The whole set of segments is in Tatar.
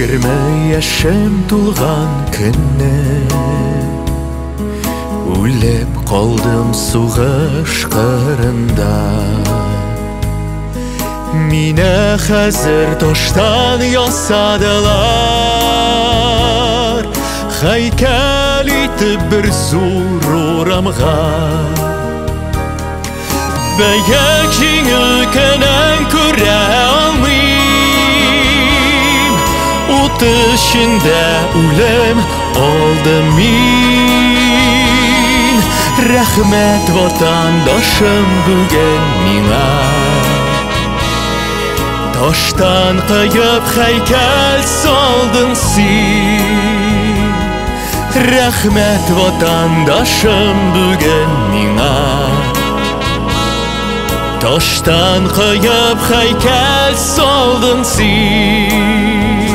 20 яшем тулган көнне үлеп калдым сугыш кырында. Мине хәзер таштан ясадылар, һәйкәл итеп бер зур урамга. Бөек җиңү көнен күрә алмыйм, ут эчендә үлем алдым мин. Рәхмәт ватандашым бүген миңа, таштан кыеп һәйкәл салдың син. Рәхмәт ватандашым бүген миңа, таштан кыеп һәйкәл салдың син.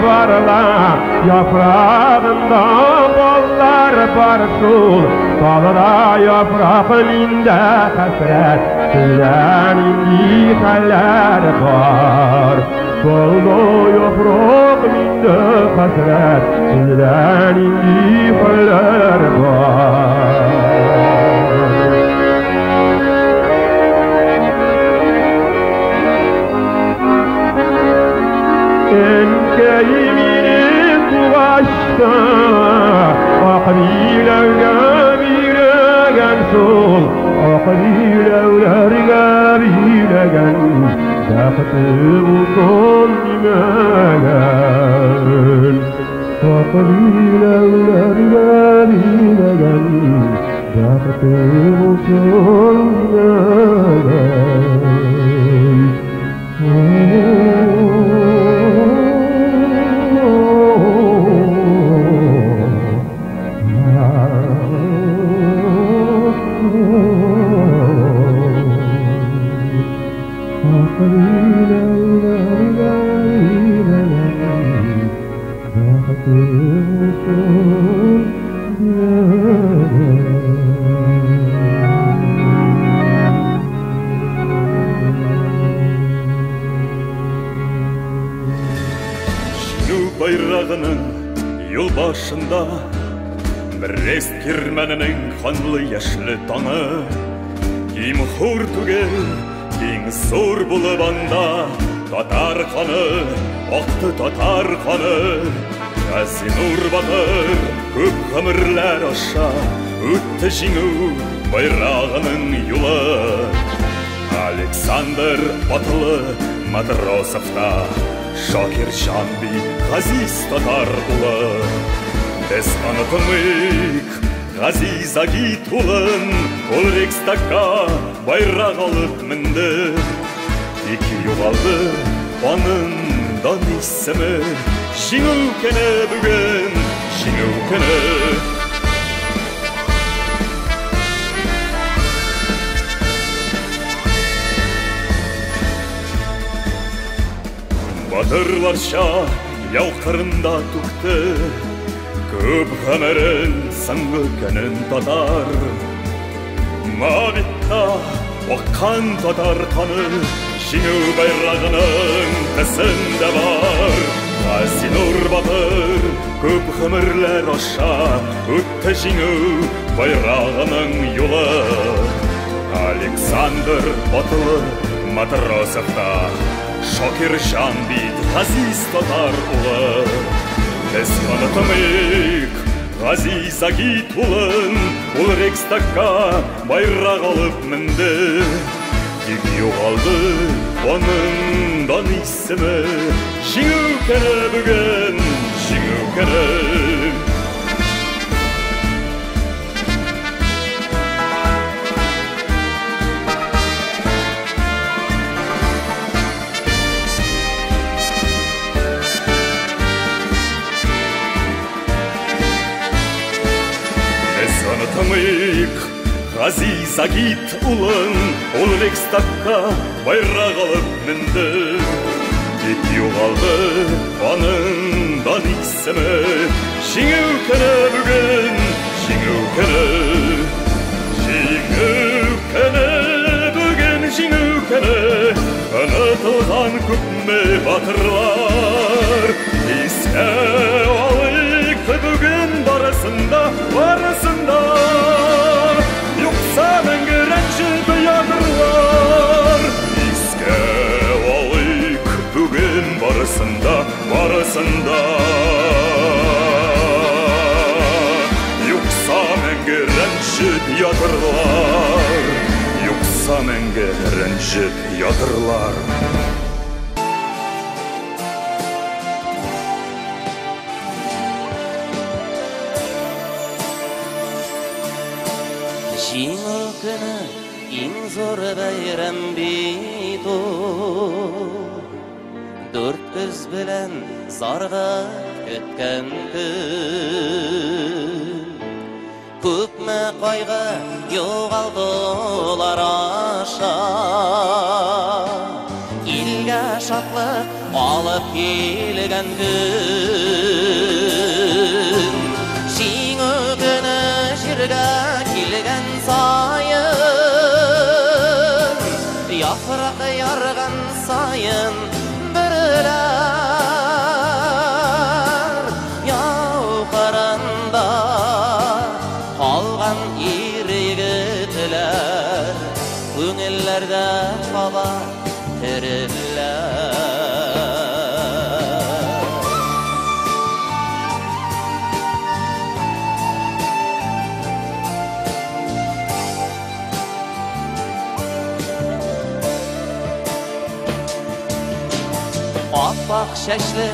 бар ла, яфрагында баллар бар шул. Талда яфрак миндә хәсрәт, сездә нинди хәлләр бар? Талда яфрак миндә хәсрәт, сездә нинди хәлләр бар? Әнкәй мине тугачта, ак биләүгә биләгән шул, ак биләүләргә биләгән, бәхете булсын димәгән. Ак биләүләргә биләгән, бәхете булсын димәгән. Җиңү байрагының юл башында Брест кирмәненең канлы яшьле таңы. Ким хур түгел, иң зур булып анда татар каны, акты татар каны. Газинур батыр күп гомерләр аша үтте җиңү байрагының юлы. Александр батылы Матросовта, Шакирҗан би газиз татар улы. Без онытмыйк Газиз Агит улын, ул Рейхстагка байрак алып менде. Тик югалды аның дан исеме. Җиңү көне бүген, җиңү көне. Батырларча яу кырында түкте күп гомерен, соңгы көнен татар. Мабитта аккан татар каны җиңү байрагының төсендә бар. Газинур батыр күп гомерләр аша үтте җиңү байрагының юлы. Александр батылы Матросовта, Шакирҗан бит газиз татар улы. Без онытмыйк Газиз Агит улын, ул Рейхстагка байрак алып менде. Тик югалды аның дан исеме. Җиңү көне бүген, җиңү көне. Без онытмыйк Газиз Агит улын, ул Рейхстагка байрак алып менде. Тик югалды аның дан исеме. Җиңү көне бүген, җиңү көне. Җиңү көне бүген, җиңү көне. Онытылган күпме батырлар. Искә алыйк бүген барысын да, барысын да. Юкса мәңге рәнҗеп ятырлар. Искә алыйк бүген барысын да, барысын да. Юкса мәңге рәнҗеп ятырлар. Юкса мәңге рәнҗеп ятырлар. Җиңү көне иң зур бәйрәм бит ул. Дүрт күз белән зарыгып көткән көн. Күпме кайгы югалтулар аша, ил Илгә шатлык алып килгән көн. Җиңү көне җиргә килгән саен, яфрак ярган саен бөреләр. Яу кырында калган ир-егетләр күңелләрдә кала тереләр. Аппак чәчле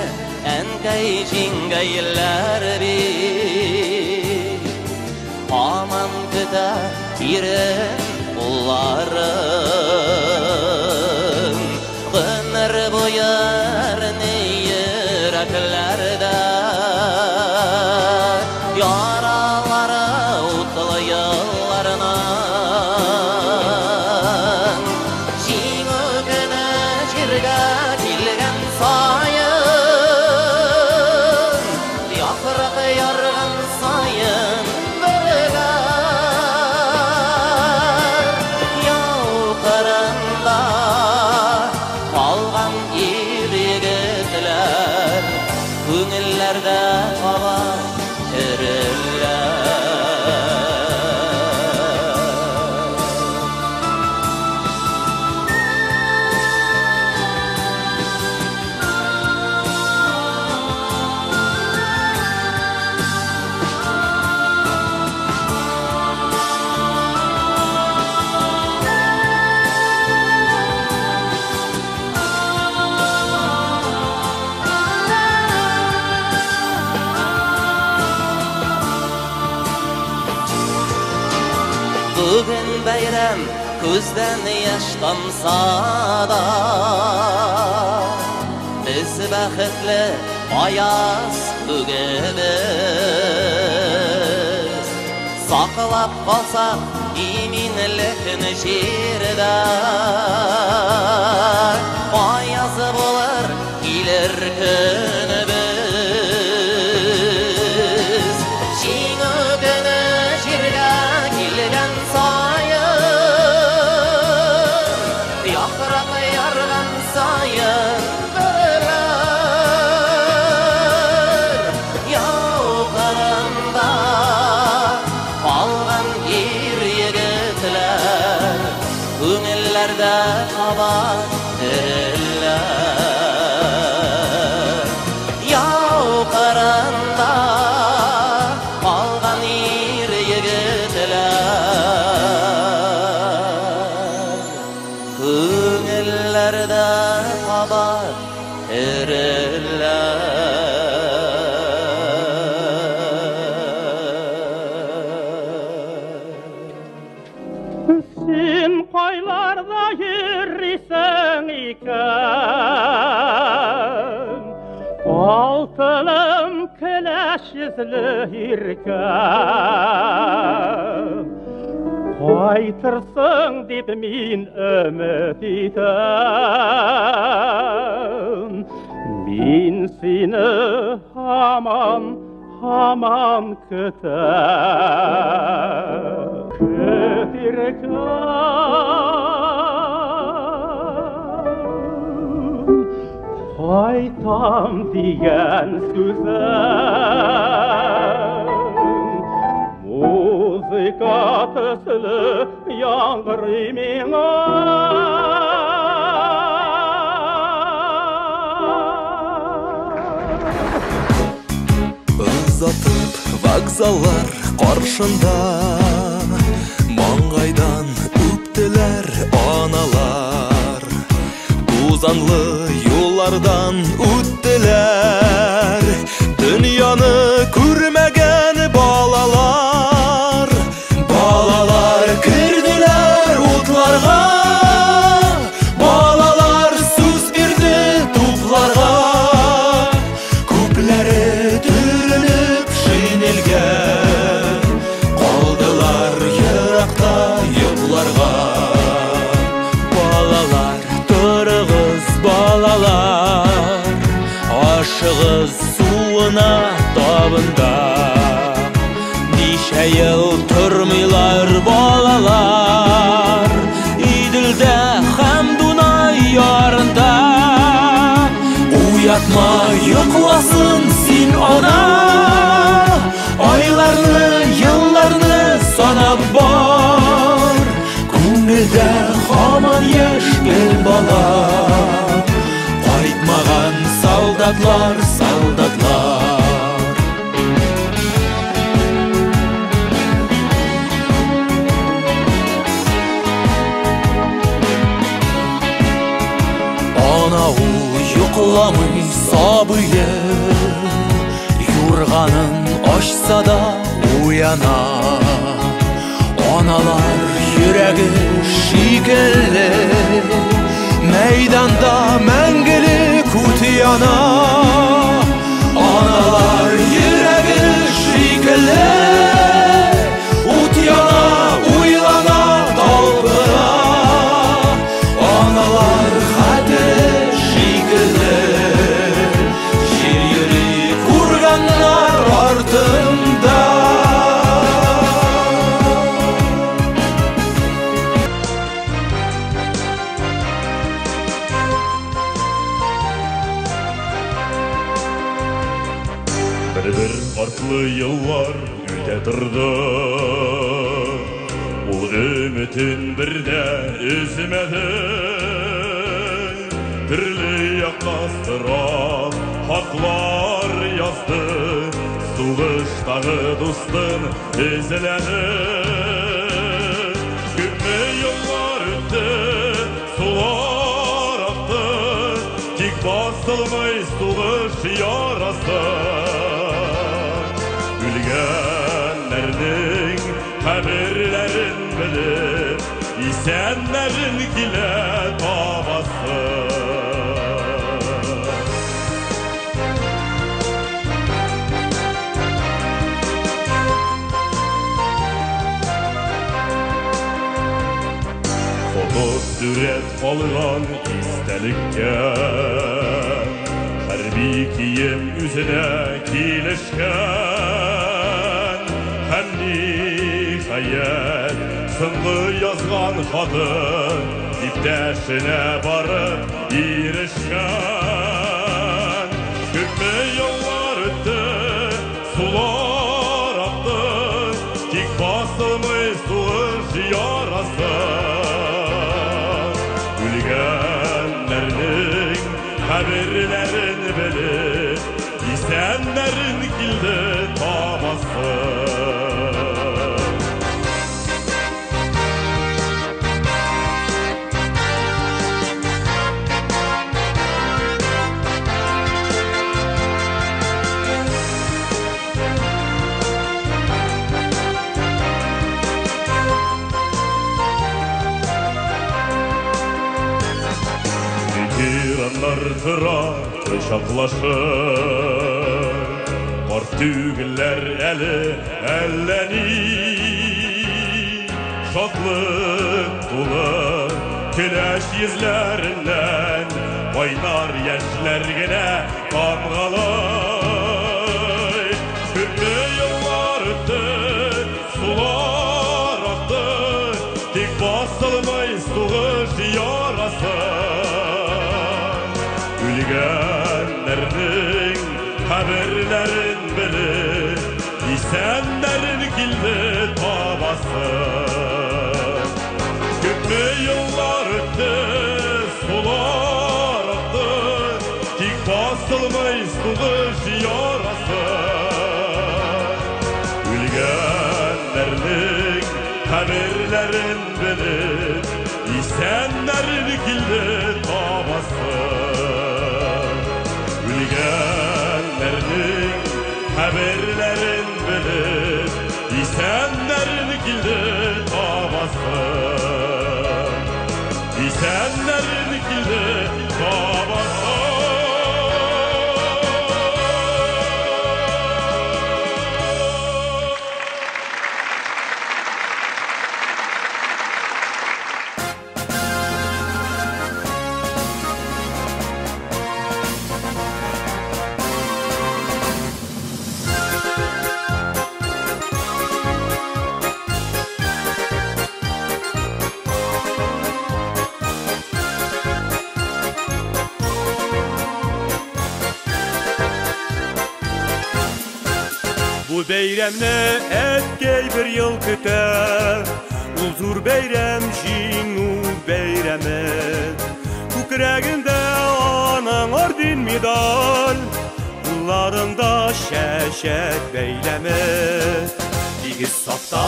әнкәй җиңгәйләр бит һаман көтә ирен улларын. Гомер буе әрни йөрәкләрдә, яралары утлы елларның. Җиңү көне җиргә килгән саен, яфрак ярган саен бөреләр. Яу кырында калган ир-егетләр күңелләрдә кала тереләр. Бүген бәйрәм, күздән яшь тамса да, без бәхетле аяз күгебез. Саклап калсак иминлекне җирдә, аяз булыр килер көнебез. Җиңү көне җиргә килгән саен, яфрак ярган саен бөреләр. Яу кырында калган ир-егетләр күңелләрдә кала тереләр. Яу кырында калган ир-егетләр күңелләрдә кала тереләр. Син кайларда йөрисең икән? Алтыным көләч йөзле иркәм. Кайтырсың дип мин өмет итәм. Мин сине һаман, һаман көтәм. Көт иркәм. Кайтам дигән сүзең музыка төсле яңгырый миңа. Озатып вокзаллар каршында маңгайдан үптеләр аналар. Тузанлы юллардан үттеләр дөньяны күрмәгән балалар. Балалар керделәр утларга, балалар сүз бирде тупларга. Күпләре төренеп шинельгә калдылар еракта йокларга. Балалар, торыгыз, балалар. Башыгыз суына табында. Ничә ел тормыйлар балалар Иделдә һәм Дунай ярында. Уятма, йокласын син, ана, айларны, елларны санап бар. Күңелдә һаман яшь бер бала. Кайтмаган солдатлар, солдатлар. Ана ул йокламый сабые, юрганын ачса да уяна. Аналар йөрәге шикелле, мәйданда мәңгелек ут яна. Аналар йөрәге шикелле, ут яна, уйлана, талпына. Аналар хәтере шикелле, җир йөри курганнар артында. Бер-бер артлы еллар үтә торды, ул өметен бер дә өзмәде. Төрле якка сорап хатлар язды, сугыштагы дустын эзләде. Күпме еллар үтте, сулар акты, тик басылмый сугыш ярасы. Үлгәннәрнең каберләрен белеп, исәннәрен килә табасы. Фотосурәт калган истәлеккә, хәрби кием үзенә килешкән. Һәм ниһаять соңгы язган хаты иптәшенә барып ирешкән. Күпме еллар үтте, сулар акты, тик басылмый сугыш ярасы. Үлгәннәрнең каберләрен белеп, исәннәрен килде табасы. Ветераннар тора кочаклашып, карт түгелләр әле әллә ни. Шатлык тулы көләч йөзләреннән кайнар яшьләр генә тамгалай. Күпме еллар үтте, сулар акты, тик басылмый сугыш ярасы. Үлгәннәрнең каберләрен белеп, исәннәрен килде табасы. Күпме еллар үтте, сулар акты, тик басылмый сугыш ярасы. Үлгәннәрнең каберләрен белеп, исәннәрен килде табасы. Үлгәннәрнең каберләрен белеп, исәннәрен килде табасы. Исәннәрен килде табасы. Бу бәйрәмне әткәй бер ел көтә. Ул зур бәйрәм, җиңү бәйрәме. Күкрәгендә аның орден медаль, кулларында чәчәк бәйләме. Тигез сафта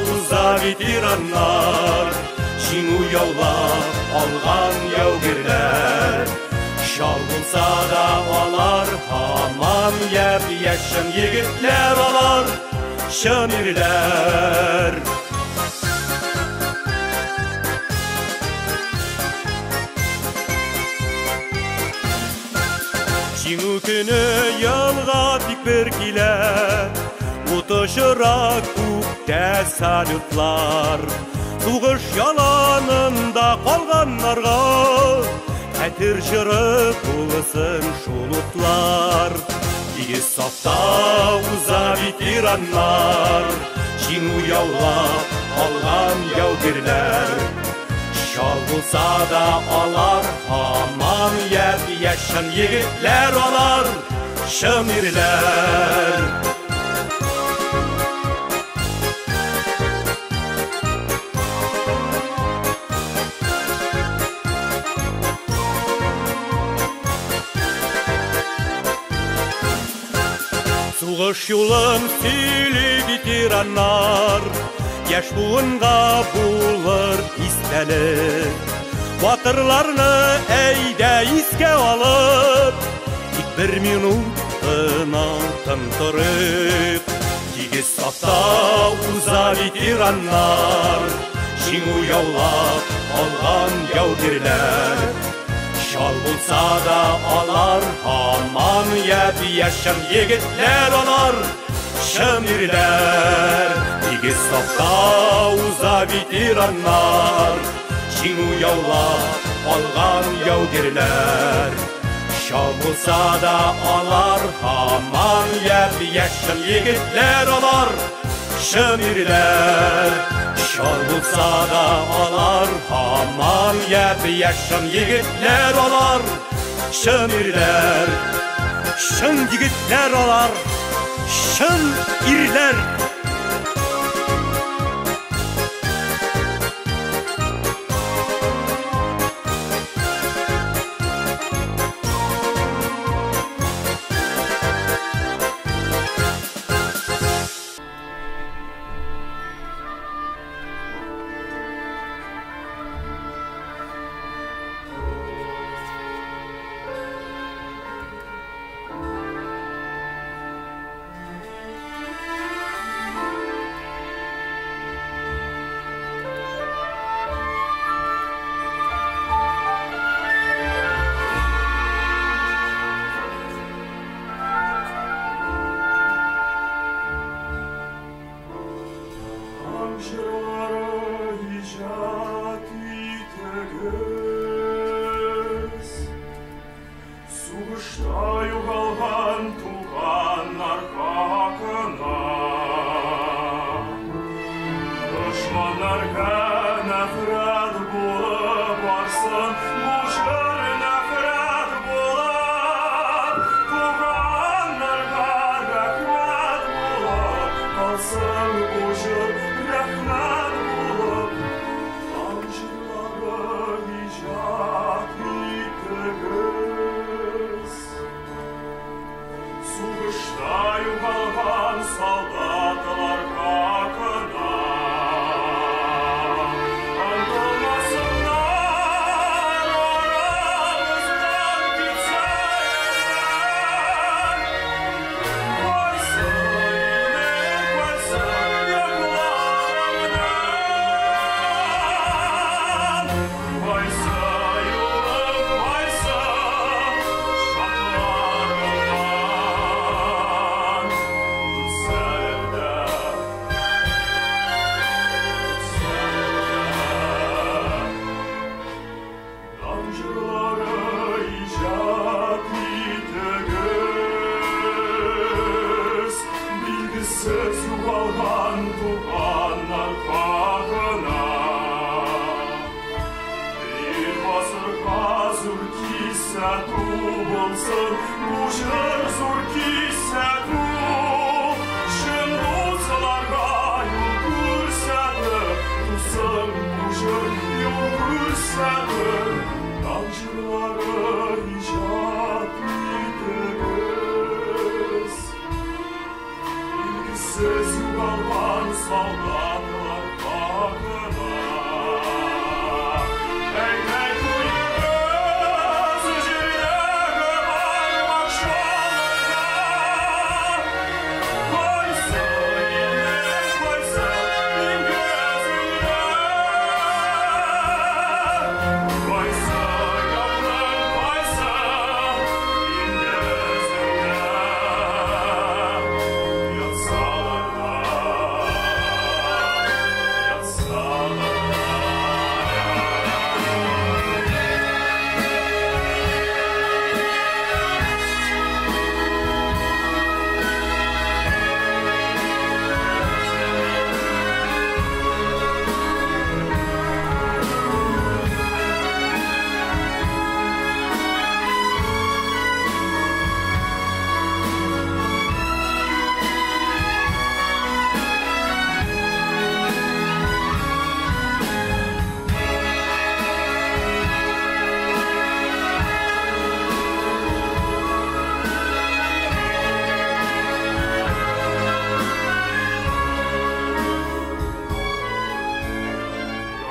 уза ветераннар, җиңү яулап алган яугирләр. Чал булса да алар һаман япь-яшь, чын егетләр алар, чын ирләр. Җиңү көне елга тик бер килә, ут очыра күктә салютлар. Сугыш яланында калганнарга хәтер җыры булсын шул утлар. Тигез сафта уза ветераннар, җиңү яулап алган яугирләр. Чал булса да алар һаман япь-яшь, чын егетләр алар, чын ирләр. Сугыш юлын сөйли ветераннар, яшь буынга булыр истәлек. Батырларны әйдә искә алып, тик бер минут кына тын торып. Тигез сафта уза ветераннар, җиңү яулап алган яугирләр. Чал булса да алар һаман япь-яшь, чын егетләр алар, чын ирләр. Тигез сафта уза ветераннар, җиңү яулап алган яугирләр. Чал булса да алар һаман япь-яшь, чын егетләр алар, чын ирләр. Чал булса да алар һаман япь-яшь, чын егетләр алар, чын ирләр. Чын егетләр алар, чын ирләр. Bulsun, bu şır zur kisetu. күрсәтер, Таң җырлары иҗат итегез. Билгесез югалган солдатлар хакына. Әйдә куегыз җирдәге бар бакчаларга. Кайсы илнең, кайсы диңгезендә, кайсы якның, кайсы диңгезендә ятсалар да, ятсалар да.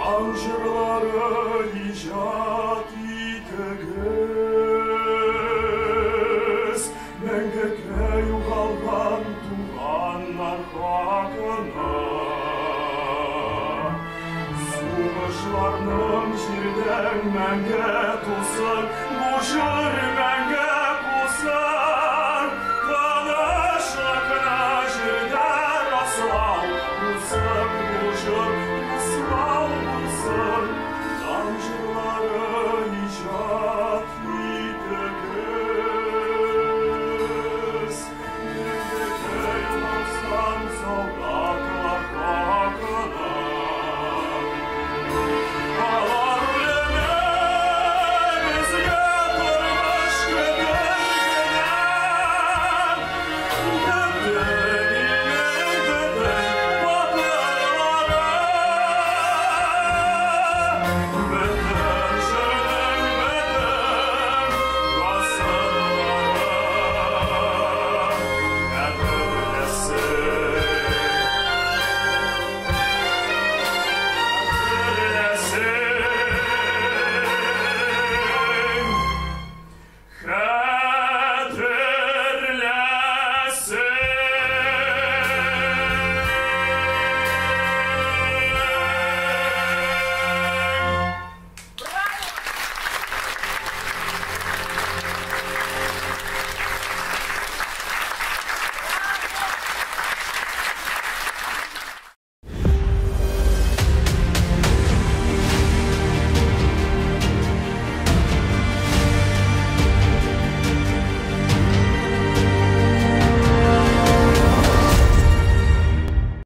Таң җырлары иҗат итегез, Мәңгегә югалган туганнар хакына. Сугышларның җирдән мәңге тулсын, бу җыр мәңге.